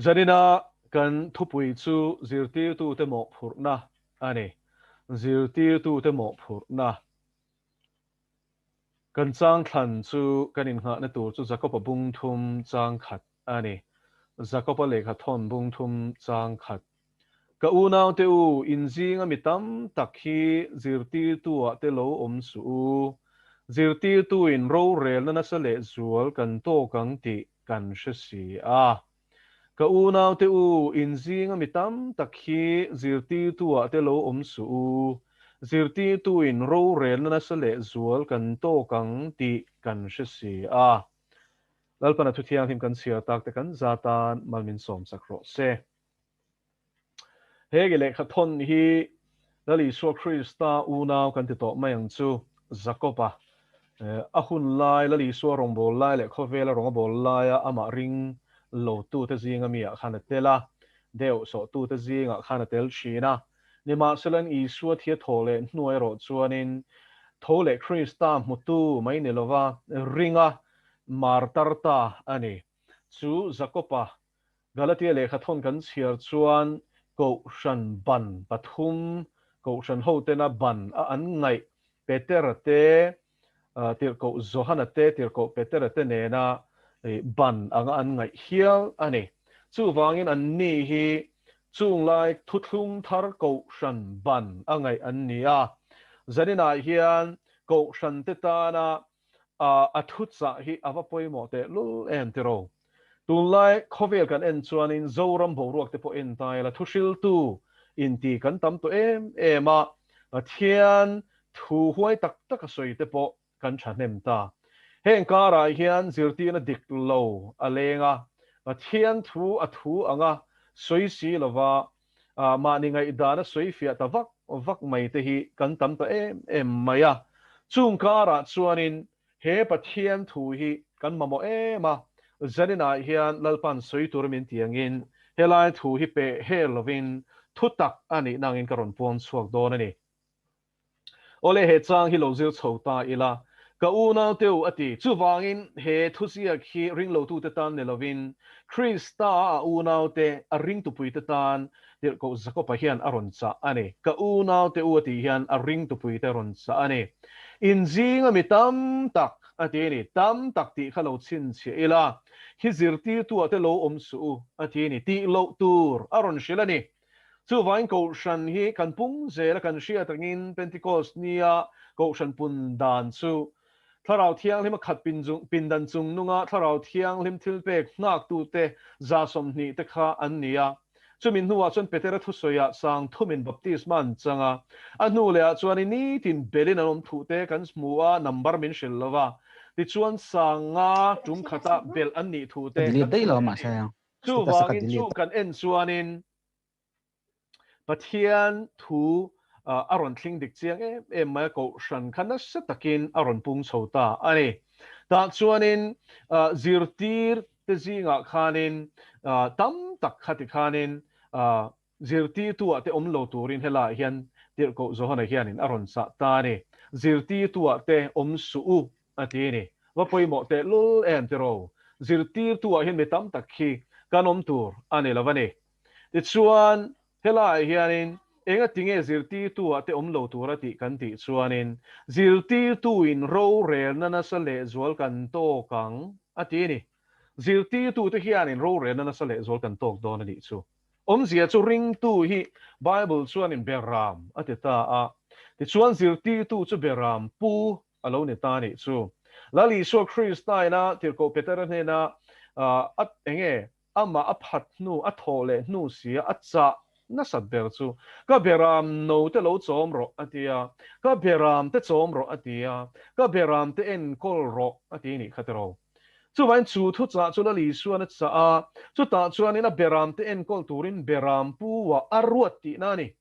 Zanina kan thupui chu zirtirtute mawhphurhna a ni. Zirtirtute mawhphurhna. Kan chang thlan chu kan innghahna tur chu Jakoba bung thum chang khat a ni. Jakoba lehkha thawn bung thum chang khat. Ka unaute u, in zinga mi tam tak hi zirtirtu-ah te lo awm suh u. Zirtirtuin rorelna nasa lehzual kan tawk ang tih kan hre si a. Ka unaute u, in zinga mi tam tak hi zirtirtu-ah te lo awm suh u. Zirtirtuin rorelna nasa lehzual kan tawk ang tih kan hre si a. Lalpana thu thianghlim kan chhiar tak te kan za tan mal min sawm sak rawh se. He ki lehkha thawn hi Lal Isua Krista unau kan ti tawh mai ang chu, Jakob-a a hun lai, Lal Isua rawngbâwl lai leh khawvêla rawng a bâwl laia amah ring lotute zînga miah khan a tel a, deuh sawhtute zîngah khan a tel ṭhîn a. Nimahselain Isua thi a thawh leh hnuah erawh chuanin tho leh Krista hmutu mai ni lova ringa martar ta a ni. Chu Jakob-a Galatia lehkha thawn kan chhiar chuan Kohhran ban pathum, Kohhran hotena ban a an ngaih Petera te, Tirhkoh Johana te, Tirhkoh Petera te nena ban anga an ngaih hial a ni. Chuvangin anni hi chunglai thuthlung thar Kohhran ban a ngaih an ni a. Zaninah hian Kohhran te tana a thuchah hi a va pawimawh tehlul em tiraw? Tunlai khawvel kan en chuanin Zoram boruak te pawh en ta ila thuhriltu inti kan tam tawh em em a, Pathian thu huai tak tak a sawi te pawh kan thahnem ta. Heng karah hian zirtirna dik lo a leng a, Pathian thu a thu anga sawi si lova mahni ngaihdana sawi fiah ta vak vak mai te hi kan tam ta em em mai a. Chung karah chuanin he Pathian thu hi kan mamawh em a, zaninah hian Lalpan sawi tur min ti angin helai thu hi peh hel lovin thu tak a nih nangin ka rawn puang chhuak dawn a ni. Awle he chang hi lo zir chho ta ila, ka unau teu a ti. Chuvangin he thuziak hi ringlotute tan ni lovin Krista a unaute, a ringtupuite tan Tirhkoh Jakoba hian a rawn chah a ni. Ka unaute u a tih hian a ringtupuite a rawn chah a ni. In zinga mi tam tak a ti a ni. Tam tak tih kha lo chhinchhiah ila, hi zirtirtu-ah te lo awm suh u a ti a ni. Tih loh tur a rawn hrilh a ni. Chuvangin Kohhran hi kan pung zel a, kan hriat angin Pentecost nia Kohhran pun dan chu Thlarau Thianghlim a khat pindan chung nunga Thlarau Thianghlim thilpek nghaktute 20 te kha an ni a. Chumi hnuah chuan Petera thusawiah sang thumin baptisma an chang a, a hnu lehah chuan i nitin belin an awm thuhte kan hmu a, number min hrilh lo va, tichuan sang nga tum khata belh an nih thute kan hmu leh a ni. Chuvangin chu kan en chuanin Pathian thu a rawn thling dik chiang em em mai a, Kohhran kha nasa takin a rawn pung chho ta a ni. Tah chuanin zirtir te zingah khanin tam tak kha tikhanin zirtirtu-ah te awm lo turin helaiah hian Tirhkoh Johana hianin a rawn chah ta a ni. Zirtirtu-ah te awm suh u a ti a ni. Va pawimawh tehlul em tiraw? Zirtirtu-ah hian mi tam tak hi kan awm tur a ni lo a ni. Tichuan, helaiah hianin enga tinge zirtirtu-ah te awm lo tura tih kan tih chuanin zirtirtu-in rorelna nasa lehzual kan tawk ang a ti a ni. Zirtirtute hianin rorelna nasa lehzual kan tawk dawn a nih chu. Awmzia chu ringtu hi Bible chuanin beram a ti ta a, tichuan zirtirtu chu beram pu a lo ni ta a nih chu. Lal Isua Krista ina Tirhkoh Petera hnena a enge amah a phat hnu, a thawh leh hnu sia a chah nasat ber chu, Ka beram no te lo chawm rawh a ti a, ka beram te chawm rawh a ti a, ka beram te enkawl rawh a ti nih kha tiraw. Chuvain chu thuchah chu Lal Isuan a chah a, chutah chuanin a beram te enkawl turin beram pu ah a ruat tihna a ni.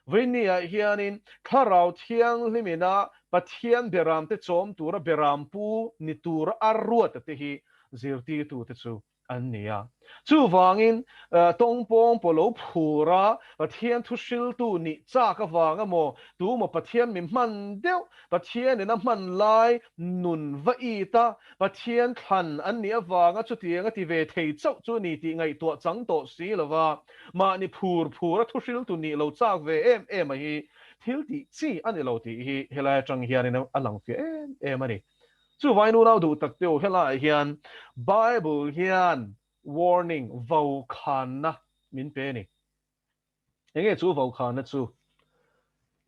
Vawinia hianin Thlarau Thianghlimina Pathian beramte chawm tura berampu ni tura a ruat te hi zirtirtute chu an ni a. Chuvangin, tawngpawng pawh lo phur a, Pathian thuhriltu nih chak avang emaw, tumaw Pathian mi hman deuh, Pathianin a hman lai nun va it a, Pathian thlan an nih avanga chutiang a ti ve thei chauh chu ni tih ngaihtuah chang tawh si lova, mahni phur phur a thuhriltu nih lo chak ve em em a hi thil tih chi a ni lo tih hi helai atang hianin a lang fiah em em a ni. Chuvain unau duh tak teu helaiah hian Bible hian warning, vokhanna, min pe a ni. Enge chu vokhanna chu?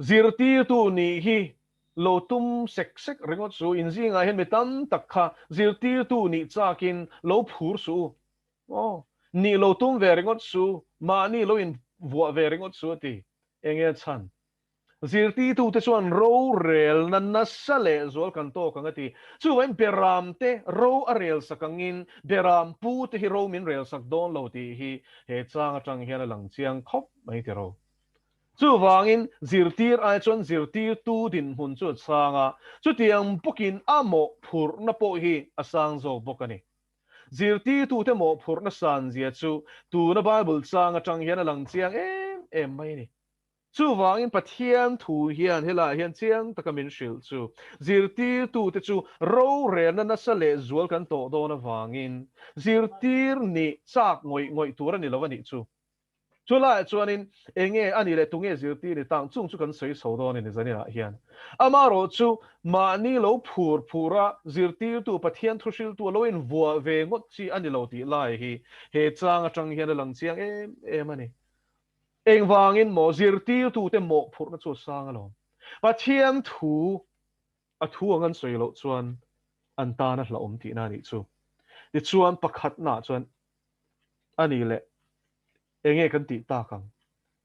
Zirtirtu nih hi lo tum sek sek ringawt su, inzingah hian mi tam tak kha zirtirtu nih chakin lo phur suh u. Aw, nih lo tum ve ringawt su, mahni lo invuah ve ringawt su a ti. Enge a chhan? Zirtirtute chuan rorelna nasa lehzual kan tawk ang a ti. Chuvangin beramte ro a relsak angin beram pute hi ro min relsak dawn lo tih hi he chang atang hian a lang chiang khawp mai ti ro. Chuvangin zirtir ai chuan zirtirtu dinhmun chu a chhang a, chutiang bawkin a mawhphurhna pawh hi a sang zawk bawk a ni. Zirtirtute mawhphurhna sanzia chu tuna Bible chang atang hian a lang chiang em em mai a ni. Chuvangin Pathian thu hian helaiah hian chiang taka min hrilh chu, zirtirtute chu rorelna nasa lehzual kan tawh dawn avangin zirtir nih chak ngawih ngawih tur a ni lo a nih chu. Chulaiah chuanin enge a nih leh tunge zirtir ni tang chung chu kan sawi chho dawn a ni zaninah hian. Amaherawh chu mahni lo phur phura zirtirtu Pathian thu hriltu a lo invuah ve ngawt chi a ni lo tih lai hi he chang atang hian a lang chiang em em a ni. Engvangin maw zirtirtute mawhphurhna chu a sang alawm. Pathian thu a thu ang an sawi loh chuan an tan a hlauhawm tihna a nih chu. Tichuan pakhatnaah chuan a ni leh enge kan tih tak ang?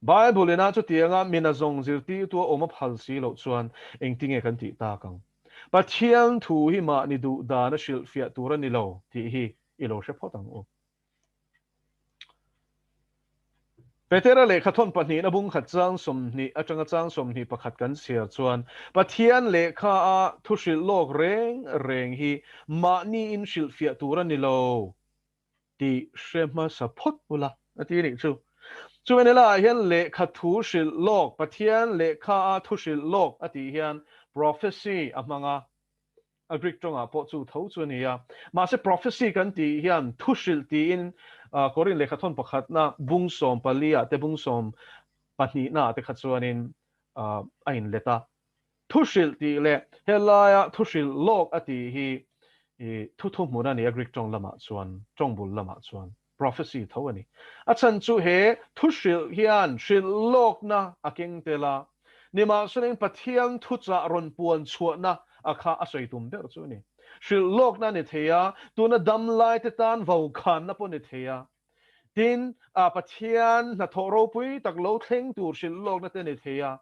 Bible ina chutianga mina zawng zirtirtu a awm a phal si loh chuan engtinge kan tih tak ang? Pathian thu hi mahni duh dan a hrilhfiah tur a ni lo tih hi i lo hre phawt ang u. Petera lehkha thawn pahnihna bung khat chang 20 atanga chang 21 kan chhiar chuan Pathian lehkha a thu hrilh lawk reng reng hi mahni in hrilhfiah tur a ni lo tih hre hmasa phawt ula a ti nih chu. Chumi ni laiah hian lehkha thu hrilh lawk, Pathian lehkha a thu hrilh lawk a tih hian prophecy a hmang a, A Greek tawngah pawh chu tho chu a ni a. Mahse prophecy kan tih hian thu hrilh tiin Korin lehkhathawn pakhatna bung 14 ah te bung 12 ah te kha chuanin a inlet a. Thu hrilh tih leh helaia thu hrilh lawk a tih hi thu thuhmun a ni a Greek tawng lamah chuan, tawng bul lamah chuan. Prophecy tho a ni. A chhan chu he thu hrilh hian hrilh lawkna a keng tel a, nimahselain Pathian thuchah rawn puan chhuahna a kha a sawi tum ber chu a ni. Hrilh lawkna a ni thei a, tuna dam laite tan vokhanna pawh a ni thei a. Tin, Pathian hnathawh ropui tak lo thleng tur hrilh lawkna te a ni thei a,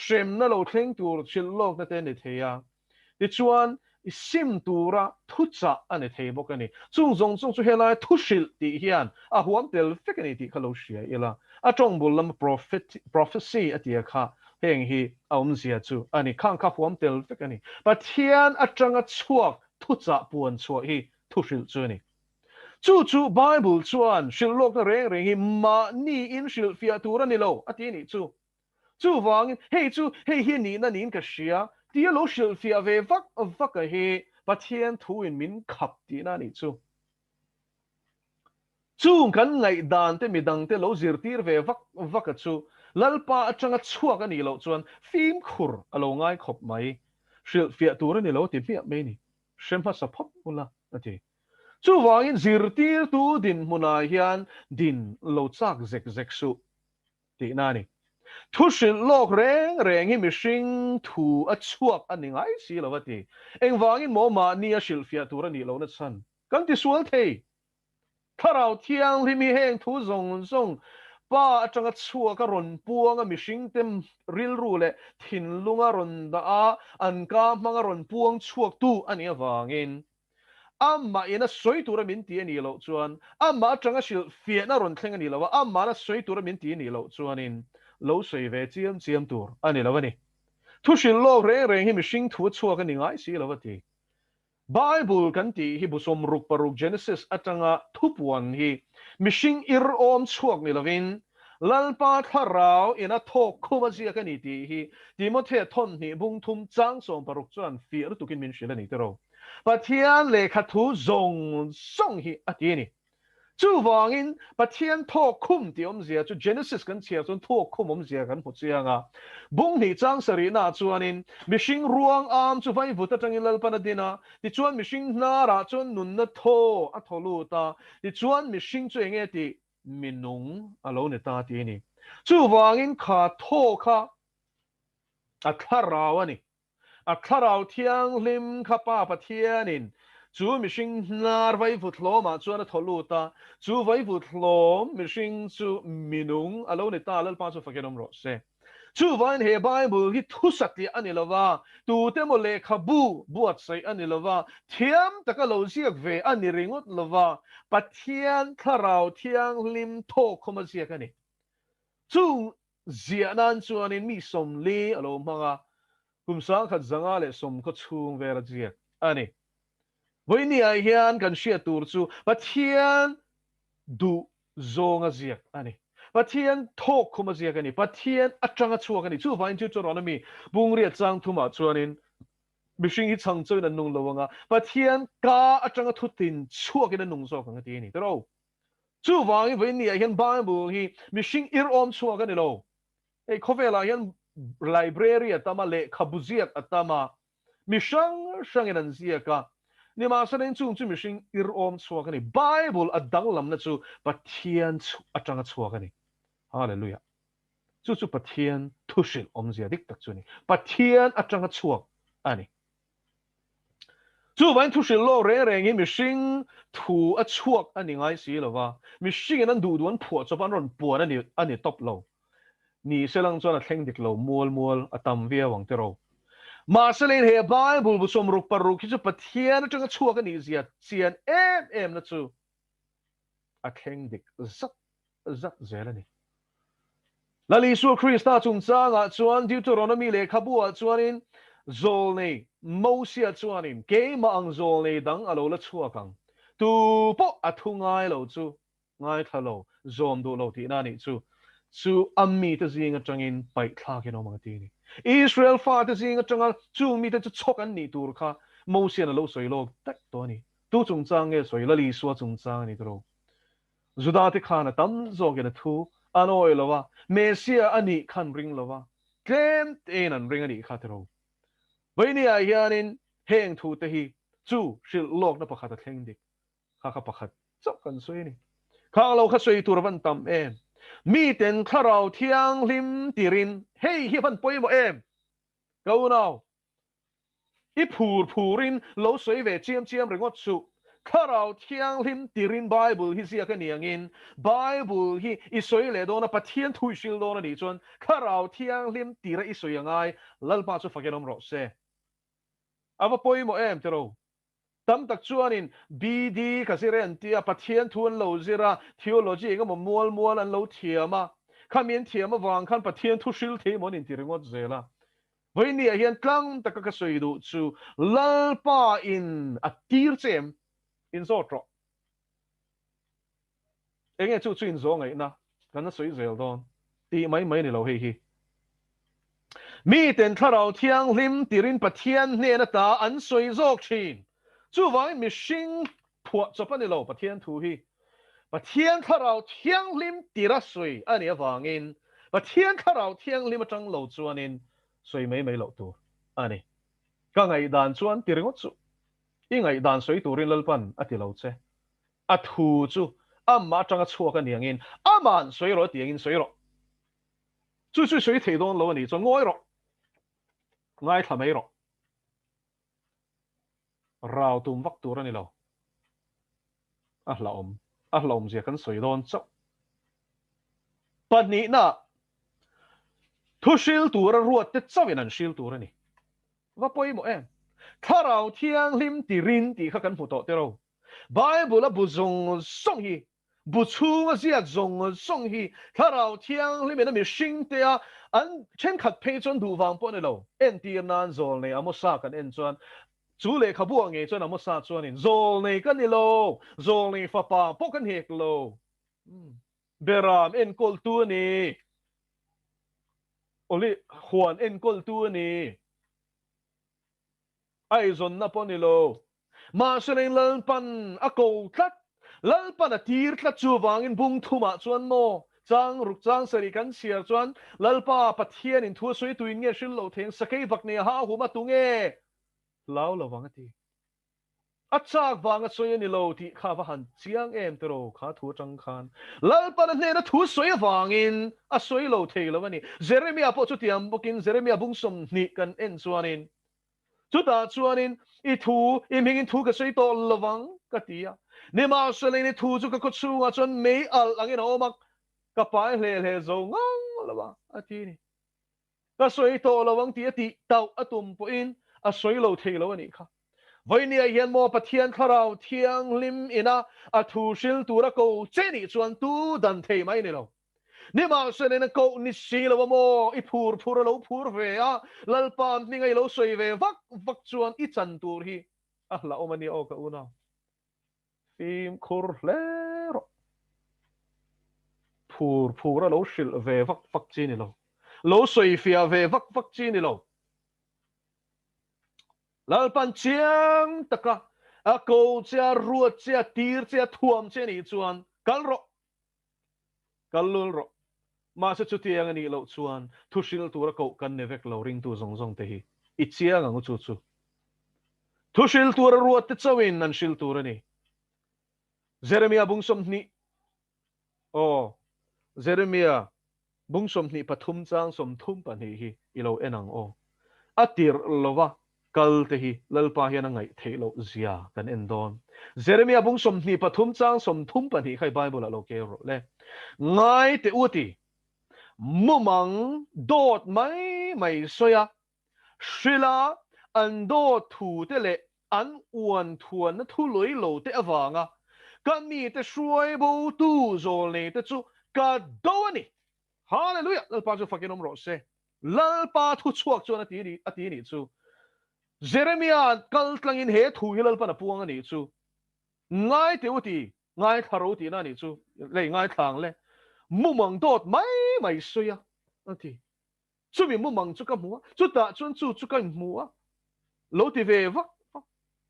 hremna lo thleng tur hrilh lawkna te a ni thei a. Tichuan, i sim tura thuchah a ni thei bawk a ni. Chung zawng zawng chu helai thu hrilh tih hian a huam tel vek a ni tih kha lo hria ila. A tawng bul lama prophecy a tia kha heng hi a awmzia chu a ni. Khang kha huam tel vek a ni. Pathian atanga chhuak thuchah puan chhuah hi thu hrilh chu a ni. Chu chu Bible chuan hrilh lawkna reng reng hi mahni in hrilhfiah tur a ni lo a ti a nih chu. Chuvangin, hei chu hei hi nihna niin ka hria, tia lo hrilhfiah ve vak vak a hi Pathian thuin min khap tihna a nih chu. Chung kan ngaihdan te midangte lo zirtir ve vak vak a chu Lalpa atanga chhuak a nih loh chuan fimkhur a lo ngai khawp mai. Hrilhfiah tur a ni lo ti hmiah mai ni. Hre hmasa phawt ula a ti. Chuvangin zirtirtu dinhmunah hian din lo chak zek zek suh. Tihna a ni. Thu hrilh lawk reng reng hi mihring thu a chhuak a ni ngai si lo a ti. Engvangin maw mahni a hrilhfiah tur a nih lohna chhan kan ti sual thei? Thlarau Thianghlim hi heng thu zawng zawng Pa atanga chhuak a rawn puang a mihringte rilru leh thinlunga rawn dah a an ka hmanga rawn puang chhuaktu a nih avangin Amah in a sawi tura min ti a nih loh chuan, amah atanga hrilhfiahna rawn thleng a nih loh a, amahna sawi tura min ti a nih loh chuanin lo sawi ve chiam chiam tur a ni lo a ni. Thu hrilh lawk reng reng hi mihring thu a chhuak a ni ngai si lo a ti. Bible kan tih hi bu 66 Genesis atanga thupuan hi mihring ir awm chhuak ni lovin Lalpa thlarau ina thawk khum a ziak a ni tih hi Timothea thawnhnih bung thum chang 16 chuan fiah lutukin min hrilh a ni tiraw. Pathian lehkha thu zawng zawng hi a ti a ni. Chuvangin, Pathian thawk khum tih awmzia chu Genesis kan chhiar chuan thawk khum awmzia kan hmu chiang a. Bung hnih chang sarihnaah chuanin, Mihring ruang am chu vaivut atangin Lalpan a din a, tichuan mihring hnarah chuan nunna thaw a thaw lut a, tichuan mihring chu enge tih minung a lo ni ta tih a ni. Chuvangin kha thaw kha a thlarau a ni. A thlarau thianghlim kha Pa Pathianin chu mihring hnar vaivut hlawmah chuan a thaw lut a, chu vaivut hlawm mihring chu minung a lo ni ta, Lalpa chu fakin awm rawh se. Chuvangin he Bible hi thu satliah a ni lo va, tute maw lehkhabu buatsaih a ni lo va, thiam taka lo ziak ve a ni ringawt lo va, Pathian thlarau thianghlim thawkkhawm a ziak a ni. Chung Ziah nan chuanin mi 40 a lo hmang a, kum 1520 chhung vel a ziak a ni. Vawinia hian kan hriat tur chu Pathian duh zawng a ziak a ni. Pathian thawk khum a ziak a ni. Pathian atanga chhuak a ni. Chuvangin chu chu rawn a mi Bungriat chang thumah chuanin mihring hi chhang chauhin an nung lo ang a, Pathian ka atanga thutin chhuakin a nung zawk ang a ti a ni. Tiraw? Chuvangin vawiin hian Bible hi mihring ir awm chhuak a ni lo. Hei khawvelah hian library a tam a, lehkhabu ziak a tam a, mi hrang hrangin an ziak a. Nimahsela chung chu mihring ir awm chhuak a ni. Bible a danglamna chu Pathian atanga chhuak a ni. Hallelujah. Chu chu Pathian thuhrilh awmzia dik tak chu a ni. Pathian atanga chhuak a ni. Chuvangin thuhrilh lawk reng reng hi mihring thu a chhuak a ni ngai si lo va, mihringin an duh duh an phuah chawp a, an rawn puan a ni a ni tawp lo. Ni selang chuan a thleng dik lo mual mual a tam viau ang tiraw. Mahse lein he Bible bu 66 hi chu Pathian atanga chhuak a nih zia chian em em na chu a thleng dik zat zat zel a ni. Lal Isua Krista chungchangah chuan Deuteronomy lehkhabu-ah chuanin zawlnei Mosia chuanin keimah ang zawlnei dang a lo la chhuak ang. Tu pawh a thu ngai lo chu ngaithla lo, zawm duh lo tihna a nih chu. Chu a mite zing atangin paihthlakin awm ang a ti a ni. Israel fate zing atanga chung mite chu chhawk an nih tur kha Mosia'n a lo sawi lawk daih tawh a ni. Tu chungchang nge sawi? Lal Isua chungchang a ni tiraw? Juda te khan a tam zawkin a thu an awih lo a, Messiah a nih khan ring lo a, tlem tein an ring a nih kha tiraw? Vawinia hianin heng thu te hi chu hrilh lawkna pakhat a thleng dik kha kha pakhat chauh kan sawi a ni. Khang lo kha sawi tur a van tam em? Miten thlarau thianghlim tirin hei hi a van pawimawh em? Ka unau, I phur phurin lo sawi ve chiam chiam ringawt suh. Thlarau Thianghlim tirin Bible hi ziak a ni angin, Bible hi i sawi leh dawn a, Pathian thu i hril dawn a nih chuan Thlarau Thianghlim tira i sawi a ngai, Lalpa chu fakin awm rawh se. A va pawimawh em tiraw? Tam tak chuanin BD ka zir e an ti a, Pathian thu an lo zir a, theology eng emaw mual mual an lo thiam a, khami an thiam avang khan Pathian thu hril thei emaw an inti ringawt zel a. Vawinia hian tlang taka ka sawi duh chu Lalpa in a tir che em? In zawt rawh. Enge chu chu in zawh ngaihna kan la sawi zel dawn tih mai mai a ni lo hei hi. Miten Thlarau Thianghlim tirin Pathian hnen ata an sawi zawk thin. Chuvangin mihring phuah chawp a ni lo Pathian thu hi. Pathian Thlarau Thianghlim tira sawi a nih avangin Pathian Thlarau Thianghlim atang lo chuanin sawi mai mai loh tur a ni. Ka ngaihdan chuan ti ringawt suh. I ngaihdan sawi turin Lalpan a ti lo che. A thu chu amah atanga chhuak a ni angin ama'n sawi rawh a ti angin sawi rawh. Chu chu i sawi thei dawn lo a nih chuan ngawi rawh. Ngaithla mai rawh. Rau tum vak tur a ni lo. A hlauhawm, a hlauhawmzia kan sawi dawn chauh. Pahnihna, thu hril tura ruat te chauhin an hril tur a ni. Va pawimawh em? Thlarau Thianghlim tirin tih kha kan hmu tawh tiraw? Bible a bu zawng zawng hi Bu chhunga ziak zawng zawng hi Thlarau Thianghlimin a mihring te a an thenkhat phei chuan duh vang pawh a ni lo. Entir nan zawl nei Amosa kan en chuan. Chu lehkhabu ah ngei chuan Amosa chuanin, Zawlnei ka ni lo, zawlnei fapa pawh ka hnek lo. Beram enkawltu a ni. Awle, huan enkawltu a ni. A eizawnna pawh a ni lo. Mahse leng Lalpan a ko tlat, Lalpan a tir tlat chuvangin bung thumah chuan maw chang ruk chang sarih kan chhiar chuan Lalpa Pathianin thu a sawi tuin nge hril loh theng sakei bak nei a ha hum a tu nge hlau lovang a ti. A chak vanga sawi a ni lo tih kha va han chiang em tiraw kha thu atang khan Lalpan a hnena thu sawi avangin a sawi lo thei lo a ni. Jeremia pawh chutiang bawkin Jeremia bung 20 kan en chuanin Chutah chuanin, I thu, i hmingin thu ka sawi tawh lovang, ka ti a. Nimahselain i thu chu ka khawchhungah chuan mei alh angin a awm a, ka pai hle hle zo ngang lo a, a ti a ni. Ka sawi tawh lo ang tih a tih tauh a tum pawhin a sawi lo thei lo a nih kha. Vawinia hian maw Pathian Thlarau Thianghlim ina a thu hril tura ko che nih chuan tu dan thei mai ni lo. Nimahselain a koh ni si lo a maw? I phur phur a lo phur ve a, Lalpa hminga i lo sawi ve vak vak chuan i chan tur hi a hlauhawm a nia aw ka unau. Fimkhur hle rawh. Phur phur a lo hrilh ve vak vak chi ni lo. Lo sawi fiah ve vak vak chi ni lo. Lalpan chiang taka a ko che a, ruat che a, tir che a, thuam che nih chuan kal rawh. Kal lul rawh. Mahse chutiang a nih loh chuan thu hril tura koh kan ni vek lo ringtu zawng zawng te hi i chiang ang u chu chu. Thu hril tura ruat te chauhin an hril tur a ni. Jeremia bung 20 Aw, Jeremia bung 23 chang 32 hi i lo en ang aw. A tirh lova kal te hi Lalpa hian a ngaih theih loh zia kan en dawn. Jeremia bung 23 chang 32 kha i Bible ah lo ker rawh le. Ngai teh u a ti. Mumang dawt mai mai sawi a, hrila an dawt thu te leh an uan thuanna thu lawih lo te avanga ka mite hruai bo tu zawlnei te chu ka do a ni. Hallelujah! Lalpa chu fakin awm rawh se. Lalpa thu chhuak chuan a ti a ti nih chu. Jeremia kal tlangin he thu hi Lalpan a puang a nih chu. Ngai teh u ti, ngaithla ro tihna a nih chu. Lei ngaithla ang le. Mumang dawt mai mai sawi a, a ti. Chumi mumang chu ka hmu a, chutah chuan chu chu ka inhmu a, lo ti ve vak vak.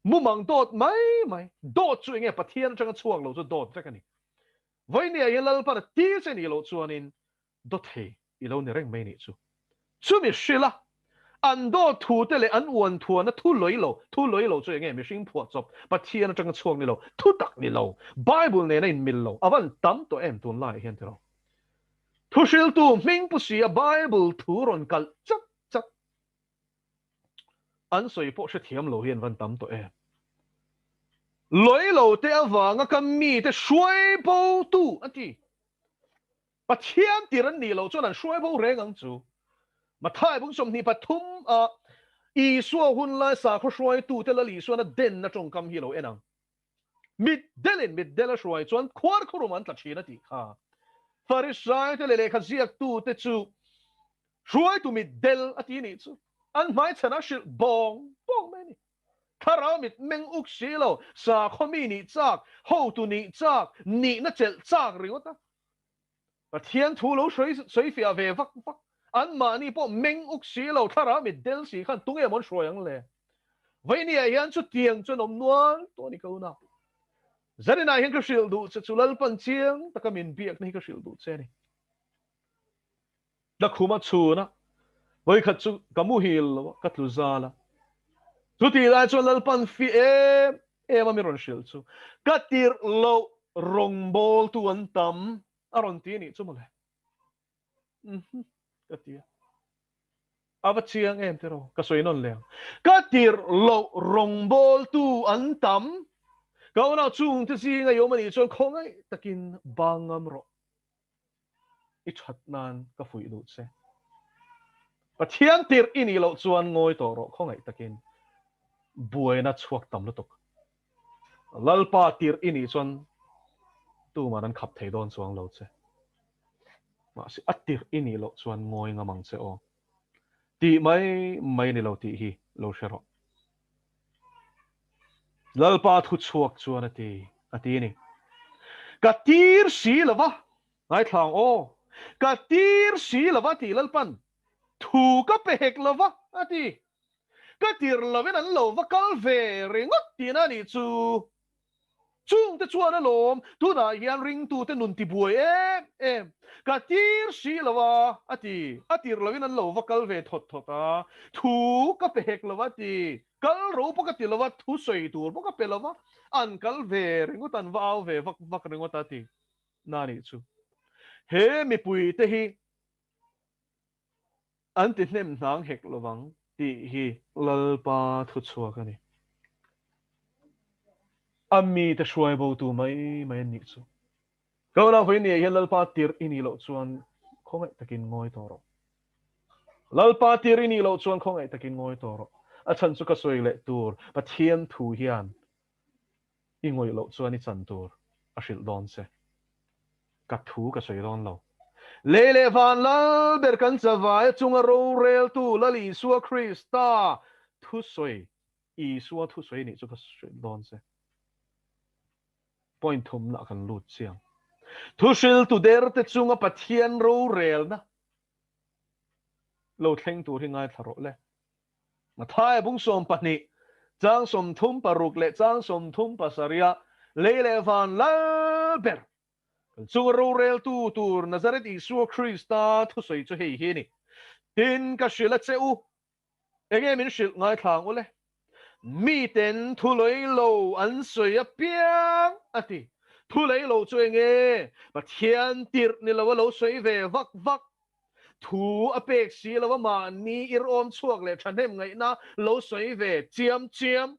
Mumang dawt mai mai. Dawt chu enge Pathian atanga chhuak lo chu dawt vek a ni. Vawinia hian Lalpan a tir che nih loh chuanin dawthei i lo ni reng mai nih chu. Chumi hrilh a, an dawt thu te leh an uan thuana thu lawih lo, thu lawih lo chu enge mihring phuah chawp, Pathian atanga chhuak ni lo, thu tak ni lo, Bible nena inmil lo, a van tam tawh em tunlaiah hian tiraw. Thu hriltu hming pu si a Bible thu rawn kalh chat chat an sawi pawh hrethiam lo hi an van tam tawh em. Lawih lo te avanga ka mite hruai bo tu a ti. Pathian tir an nih loh chuan an hruai bo reng ang chu. Mathai bung 23 ah Isua hun lai sakhaw hruaitute Lal Isuan a denna tawngkam hi lo en ang. Mitdelin mitdel a hruai chuan khuar khurum an tla thin a tih kha. Farisaite leh lehkha ziaktute chu hruaitu mitdel a ti nih chu an hmaichhan a hrilh bawng bawng mai a ni. Thlarau mit meng uk si lo, sakhaw mi nih chak, hotu nih chak, nihna chelh chak ringawt a. Pathian thu lo sawi fiah ve vak vak, anmahni pawh meng uk si lo, thlarau mit del si khan tunge maw an hruai ang le? Vawinia hian chutiang chuan awm nual tawh a ni ko na. Zaninah hian ka hrilh duh che chu Lalpan chiang taka min biakna hi ka hrilh duh che a ni. Ka khum a chhun a, vawikhat chu ka muhil lo a, ka tlu zal a. Chutih lai chuan Lalpan fi em em a mi rawn hrilh chu, ka tirh loh rawngbawltu an tam a rawn ti a nih chu mawle. Uhmm ka ti a. A va chiang em tiraw? Ka sawi nawn leh ang. Ka tirh loh rawngbawltu an tam, ka unau chungte zinga i awm a nih chuan khawngaih takin bang ngam rawh. I that nan ka fuih duh che. Pathian tirh i nih loh chuan ngawi tawh rawh khawngaih takin buaina chhuak tam lutuk. Lalpa tirh i nih chuan tuman an khap thei dawn chuang lo che. Mahse a tirh i nih loh chuan ngawi ngam ang che aw. Tih mai mai ni lo tih hi lo hre rawh. Lalpa thu chhuak chuan a ti, a ti a ni. Ka tir si lo va, ngaithla ang aw, ka tir si lo va ti Lalpan, thu ka pe hek lo va, a ti. Ka tir lovin an lo va kal ve ringawt tihna a nih chu. Chungte chuan alawm, tunah hian ringtute nun tibuai em em, ka tir si lo a, a ti. A tir lovin an lo va kal ve thawt thawt a, thu ka pe hek lo a ti. Kal ro pawh ka ti lo a, thu sawi tur pawh ka pe lo a, an kal ve ringawt, an va au ve vak vak ringawt a ti. Na nih chu. He mipuite hi An ti hnem hnang hek lovang tih hi Lalpa thuchhuak a ni. A mite hruai bo tu mai mai an nih chu. Ka unau vawi nia hian Lalpa tirh i nih loh chuan khawngaih takin ngawi tawh rawh. Lalpa tirh i nih loh chuan khawngaih takin ngawi tawh rawh. A chhan chu ka sawi leh tur Pathian thu hian I ngawih loh chuan i chan tur a hrilh dawn che. Ka thu ka sawi dawn lo. Lei leh van lal ber kan chavai a chunga roreltu Lal Isua Krista thusawi, Isua thusawi nih chu ka hrilh dawn che. Point thumna kan lut chiang. Thuhriltu derte chunga Pathian rorelna lo thleng tur hi ngaithla rawh le. Mathaia bung 20, chang 36 leh chang 37 lei leh van lal ber kan chunga roreltu tur Nazareth Isua Krista thusawi chu hei hi a ni. Tin, ka hrilh a che u, enge min hrilh ngaithla ang u le? Miten thu lei lo an sawi apiang a ti. Thu lei lo chu enge? Pathian tirh ni lo a lo sawi ve vak vak. Thu a pek si lo a mahni irawm chhuak leh thahnem ngaihna lo sawi ve chiam chiam.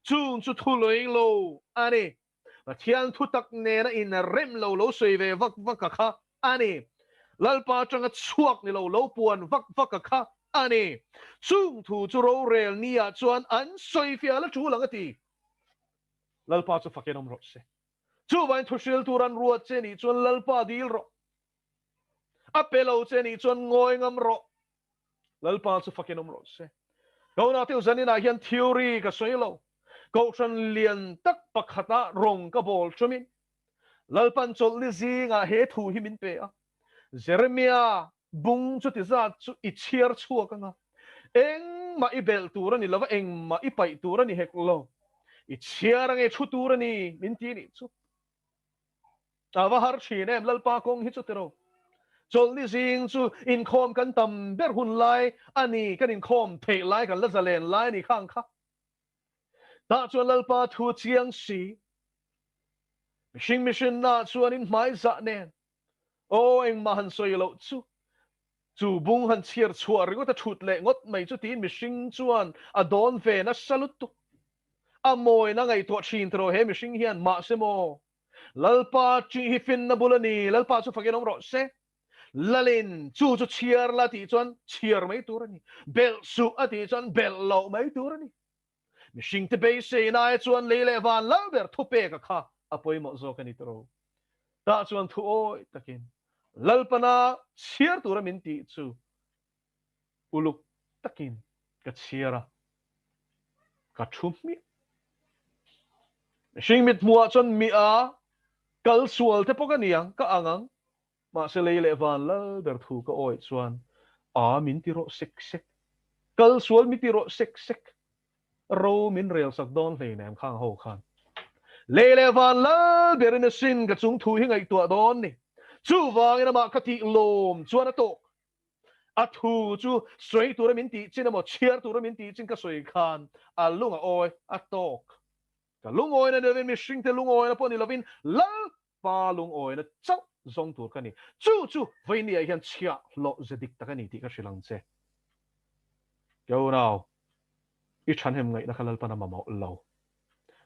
Chung chu thu lawih lo a ni. Pathian thu tak nena inrem lo lo sawi ve vak vak a kha a ni. Lalpa atanga chhuak ni lo lo puan vak vak a kha a ni. Chung thu chu rorel ni ah chuan an sawi fiah la tul ang a ti. Lalpa chu fakin awm rawh se. Chuvain thuhril tur an ruat che nih chuan Lalpa dil rawh. A pe lo che nih chuan ngawi ngam rawh. Lalpa chu fakin awm rawh se. Ka unau zaninah hian theory ka sawi lo. Kohhran lian tak pakhata rawng ka bawl thumin Lalpan chawlhni zingah he thu hi min pe a. Jeremia bung chuti zat chu i chhiar chhuak anga engmah i belh tur a ni lova, engmah i paih tur a ni hek lo. I chhiar ange thu tur a ni min ti nih chu. A va har thin em Lalpa kawng hi chu tiro. Chawlhni zing chu inkhawm kan tam ber hun lai a ni, kan inkhawm theih lai kan la zalen lai a ni khang kha. Tah chuan Lalpa thu chiang si, mihring mihrinna chuan in hmai zah nen, aw engmah han sawi loh chu, chu bung han chhiar chhuah ringawt a thut leh ngawt mai chu tiin mihring chuan a dawn ve nasa lutuk. A mawina ngaihtuah thin tiraw he mihring hian mahse maw? Lalpa chi hi finna bul a ni, Lalpa chu fakin awm rawh se. Lalin chu chu chhiar la tih chuan chhiar mai tur a ni, belh suh a tih chuan belh loh mai tur a ni. Mihringte beiseina aia chuan lei leh van lal ber thupeka kha a pawimawh zawk a ni tiraw. Tah chuan thu awi takin Lalpana chhiar tura min tih chu uluk takin ka chhiar a, ka thu hmiah. Mihring mit hmuhah chuan mi a kal sual te pawh ka ni ang, ka ang ang. Mahse lei leh van lal ber thu ka awih chuan a min ti rawh sek sek, kal sual mi ti rawh sek sek, ro min rel sak dawn hleinem khang ho khan. Lei leh van lal berin a sin ka chung thu hi ngaihtuah dawn ni. Chuvangin amah ka tih lawm chuan a tawk. A thu chu sawi tura min tih chin emaw chhiar tura min tih chin ka sawi khan a lung a awi a tawk. Ka lungawina ni lovin mihringte lungawina pawh ni lovin Lalpa lungawina chauh zawng tur ka ni. Chu chu Vainia hian chhiah hlawh ze dik tak a ni tih ka hrilh ang che. Ke unau, i thahnem ngaihna kha Lalpan a mamawh lo.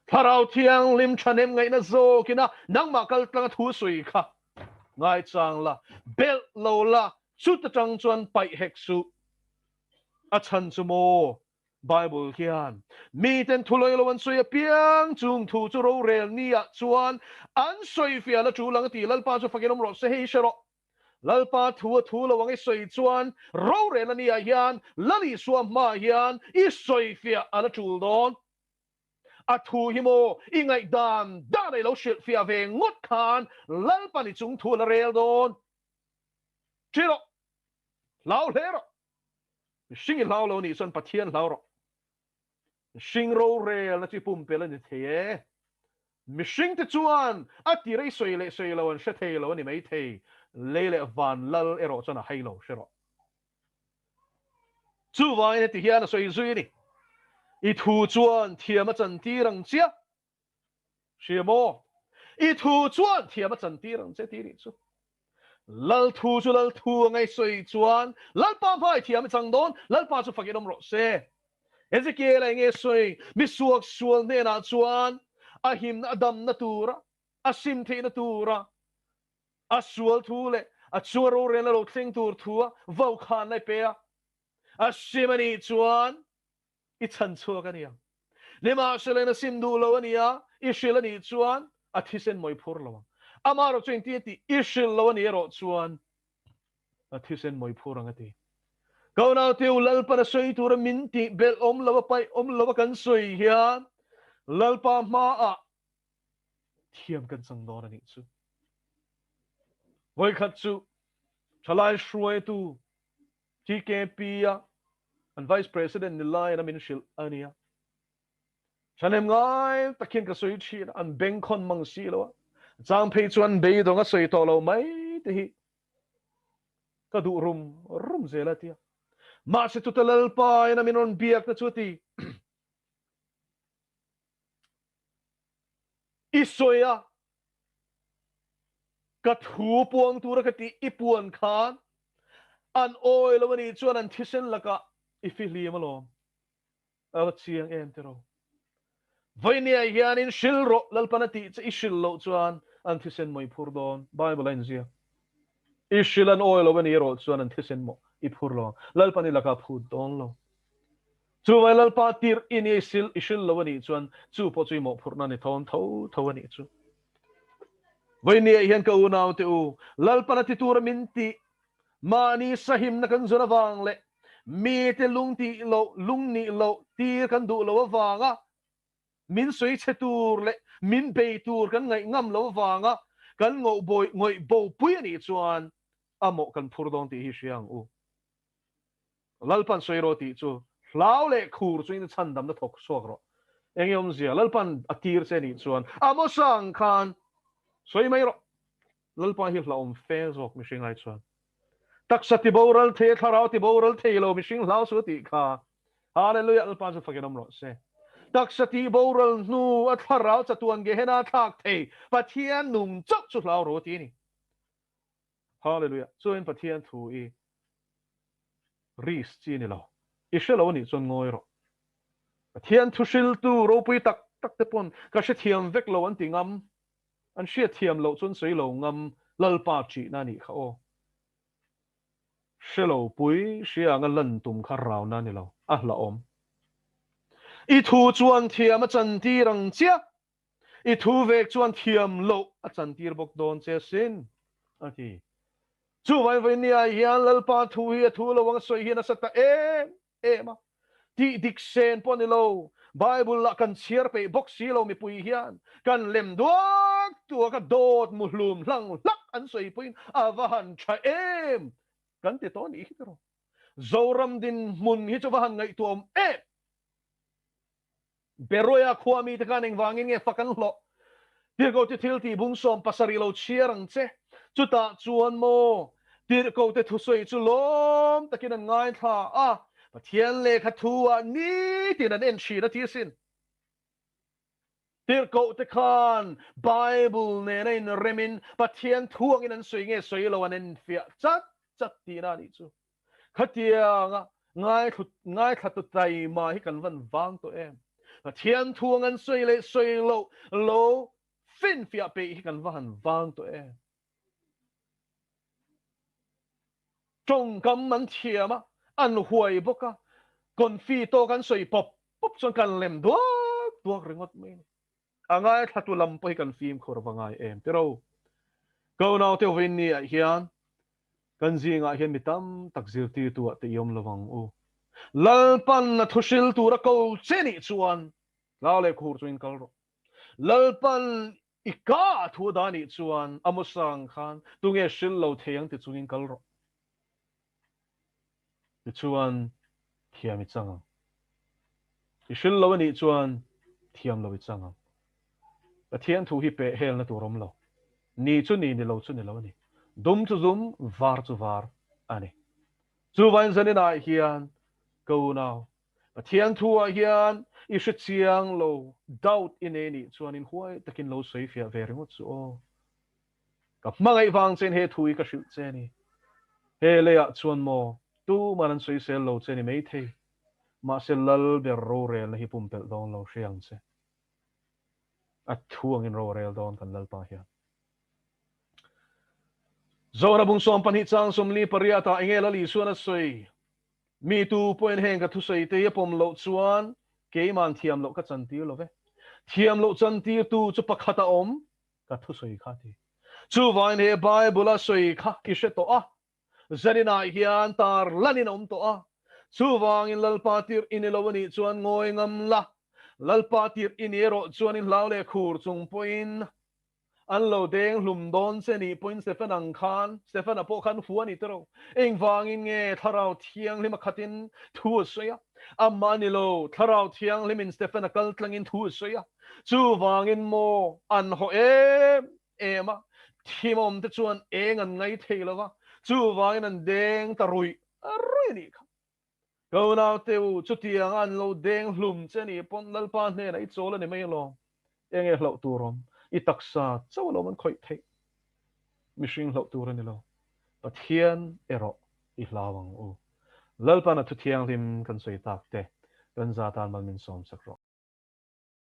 Thlarau Thianghlim thahnem ngaihna zawkina nangmah kal tlanga thu sawi kha ngaichang la, belh lo la, chuta tang chuan paih hek suh. A chhan chu maw? Bible hian miten thu lawi lo an sawi apiang chung thu chu rorel ni ah chuan an sawi fiah la tul ang a ti. Lalpa chu fakin awm rawh se, hei hre rawh. Lalpa thu a thu lo ang i sawi chuan rorel a ni ah hian Lal Isua hmaah hian i sawi fiah a la tul dawn. A thu hi maw i ngaihdan dan a i lo hrilhfiah ve ngawt khan Lalpan i chung thu a la rel dawn. Ṭi rawh. Hlau hle rawh. Mihring i hlau lo nih chuan Pathian hlau rawh. Mihring rorelna chu i pumpelh a ni thei e. Mihring te chuan a tir ei sawi leh sawi lo an hre thei lo a ni mai thei. Lei leh van lal erawh chuan a hai lo hre rawh. Chuvangin heti hian a sawi zui a ni, I thu chuan thiam a chantir ang chia. Hria maw? I thu chuan thiam a chantir ang che tih nih chu. Lal thu chu lal thu anga i sawi chuan Lalpa hmai thiam i chang dawn, Lalpa chu fakin awm rawh se. Ezekiel-a enge sawi? Mi suak sual hnenah chuan a himna a damna tura, a sim theihna tura, a sual thu leh a chunga rorelna lo thleng tur thua vaukhana i pe a, a sim a nih chuan i chhan chhuak a nia. Nimahsela in a sim duh lo a nia, i hrilh a nih chuan a thisen mawi phur lo ang. Amaherawh chu engtin a tih? I hrilh lo a nih erawh chuan a thisen mawi phur ang a ti. Ka unaute u, Lalpan a sawi tura min tih belh awm lo a paih awm lo a kan sawi hian Lalpa hmaah thiam kan chang dawn a nih chu. Vawikhat chu thalai hruaitu TKP a an Vice President ni laiin a min hrilh a nia. Thahnem ngai tak hian ka sawi thin a, an bengkhawn mang si lo a, chang phei chuan beidawng a sawi tawh lo mai te hi ka duh rum rum zel a tia. Mahse chuta Lalpa in a min rawn biak te chu a ti. I sawi a, ka thu puang tura ka tih i puan khan an awi lo a nih chuan an thisen lakah i fihlim alawm. A va chiang em tiraw? Vawinia hianin hril rawh, Lalpan a tih che i hril loh chuan an thisen maw i phur dawn? Bible a inziak. I hril an awi lo a nih erawh chuan an thisen maw i phur lo ang. Lalpan i lakah a phut dawn lo. Chuvai Lalpa tirh i ni sil i hril lo a nih chuan chu pawh chu i mawhphurhna a ni thawn tho tho a nih chu. Vawinia hian ka unaute u, Lalpan a ti tura min tih mahni sahimna kan zawn avang leh mite lung tih loh, lung nih loh tir kan duh lo avanga min sawi chhe tur leh min bei tur kan ngaih ngam lo avanga kan ngawih ngawih bopui a nih chuan a mawh kan phur dawn tih hi hria ang u. Lalpan sawi rawh tih chu hlau leh khur chuin a chhandamna thawk chhuak rawh. Enge awmzia? Lalpan a tir che nih chuan Amosa ang khan sawi mai rawh. Lalpa hi hlauhawm fe zawk mihring ai chuan. Taksa ti boral thei a thlarau ti boral thei lo mihring hlau su tih kha. Hallelujah Lalpa chu fakin awm rawh se. Taksa ti boral hnu a thlarau chatuan Gehenna thlak thei Pathian nung chauh chu hlau rawh ti a ni. Hallelujah Chuan Pathian thu i risk chi ni lo. I hre lo anih chuan ngawi rawh. Pathian thu hriltu ropui tak tak te pawn ka hrethiam vek lo an ti ngam. An hriatthiam loh chuan sawi lo ngam Lalpa ṭihna anih kha aw. Hre lo pui hria anga lan tum kha rauna a ni lo, a hlauhawm. I thu chuan thiam a chantir ang chiah. I thu vek chuan thiam loh a chantir bawk dawn che asin, a ti. Chuvai vawinia hian Lalpa thu hi a thu lo ang sawi hi a nasa ta em em a. Tih dik sen pawh a ni lo. Bible lah kan chhiar peih bawk si lo mipui hian kan lem duak duak a, dawt muhlum hlang hlak an sawi pawhin a va han tha em kan ti tawh a nih hi tiraw. Zoram dinhmun hi chu va han ngaihtuah awm em. Beroia khua mite khan engvangin nge fak an hlawh? Tirhkohte thil tih bung 70 lo chhiar ang che. Chutah chuan maw, Tirhkohte thusawi chu lawm takin an ngaithla a, Pathian lehkha thu ah nitin an en thin a ti asin. Tirhkohte khan Bible nena inremin Pathian thu angin an sawi nge sawi lo an enfiah chat chat tihna a nih chu. Khatianga ngaithla tu taima hi kan van vang tawh em? Pathian thu ang an sawi leh sawi loh lo finfiah peih hi kan va han vang tawh em? Tawngkam an thiam a, an huai bawk a, confi tawk an sawi pawp pawp chuan kan lem duak duak ringawt mai a ni. A ngaithla tu lam pawh hi kan fimkhur va ngai em tiro. Ka unaute Winnie ah hian kan zingah hian mi tam tak zirtirtu ah te i awm lo ang u. Lalpan a thuhril tura ko che nih chuan. Hlau leh khur chungin kal rawh. Lalpan i ka thu a dah nih chuan Amosa ang khan tunge hril lo thei ang ti chungin kal rawh. Tichuan thiam i chang ang. I hril lo a nih chuan thiam lo i chang ang. Pathian thu hi peh helna tur awm lo. Ni chu ni, ni lo chu ni lo a ni. Dum chu zum, var chu var a ni. Chuvain zaninah hian ka unau, Pathian thu ah hian i hre chiang lo, doubt i nei nih chuan in huai takin lo sawi fiah ve ringawt chu aw. Ka hmangaih vang chein he thu hi ka hrilh che a ni. He leiah chuan maw tuman an sawisel lo che ni maithei, mahse lal ber rorelna hi pumpelh dawn lo hria ang che. A thu angin ro a rel dawn kan Lalpa hian. Zona bung 12 chang 48 ah enge Lal Isuan a sawi? Mi tu pawhin heng ka thusawi te hi a pawm loh chuan keiman thiam loh ka chantir lo ve. Thiam loh chantirtu chu pakhat a awm, ka thusawi kha ti. Chuvangin he Bible a sawi kha i hre tawh a, zaninah hian tar lanin a awm tawh a. Chuvangin Lalpa tirh i ni lo a nih chuan ngawi ngam la, Lalpa tirh i ni erawh chuan i hlau leh khur chung pawhin An lo deng hlum dawn che nih pawhin Stephen ang khan, Stephen-a pawh khan hu a ni tawh. Engvangin nge Thlarau Thianghlim a khatin thu a sawi a? Amah ni lo, Thlarau Thianghlimin Stephen-a kal tlangin thu a sawi a. Chuvangin maw an haw em em a, thimawm te chuan eng an ngai thei lo va, chuvangin an deng ta ruih ruih a nih kha. Ka unaute u, chutiang a an lo deng hlum che nih pawn Lalpa hnenah i chawl a ni mai alawm. Enge hlauh tur awm? I taksa chauh alawm an khawih theih. Mihring hlauh tur a ni lo. Pathian erawh i hlau ang u. Lalpan a thu thianghlim kan sawi tak te, kan za tan mal min sawm sak rawh.